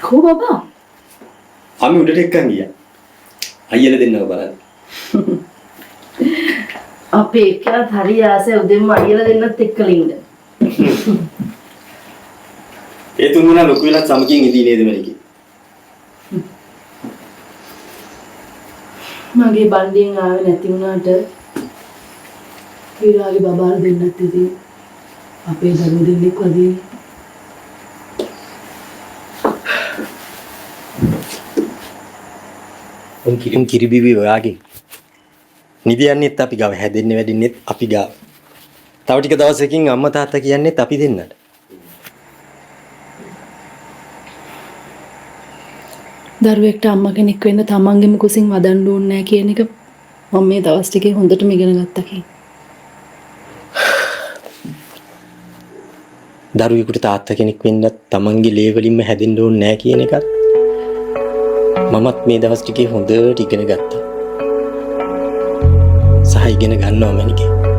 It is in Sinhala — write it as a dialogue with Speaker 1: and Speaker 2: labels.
Speaker 1: කෝ බබා?
Speaker 2: අපි උඩට එක්කන් ගියා. අයියලා දෙන්නව බලන්න.
Speaker 1: අපේ එක්කනත් හරි ආසයි උදෙන්ම අයියලා දෙන්නත් එක්කලා ඉන්න.
Speaker 2: ඒ තුන් දෙනා ලොකු වෙලත් සමගින් ඉඳී නේද මැනිකේ?
Speaker 1: මගේ බණ්ඩියෙන් ආවේ නැති වුණාට විරාගේ බබාලා දෙන්නත් ඉතින් අපේ දරුවෝ දෙන්නෙක් වගේ.
Speaker 2: උන් කිරිබිවි ඔයාගේ. නිදියන්නෙත් අපි ගාව, හැදෙන්නේ වැඩින්නෙත් අපි ගාව. තව ටික දවසකින් අම්මා තාත්තා කියන්නෙත් අපි දෙන්නට.
Speaker 1: දරුවෙක්ට අම්මා කෙනෙක් වෙන්න තමන්ගේම කුසින් වදන්න ඕනේ නෑ කියන එක මම මේ දවස් ටිකේ හොඳටම ඉගෙන ගත්තා කි.
Speaker 2: දරුවෙකුට තාත්තා කෙනෙක් වෙන්නත් තමන්ගේ ලේ වලින්ම හැදෙන්න ඕනේ නෑ කියන එකත් මමත් මේ දවස් ටිකේ හොඳට ඉගෙන ගත්තා. සහ ඉගෙන ගන්නවා මැනිකේ.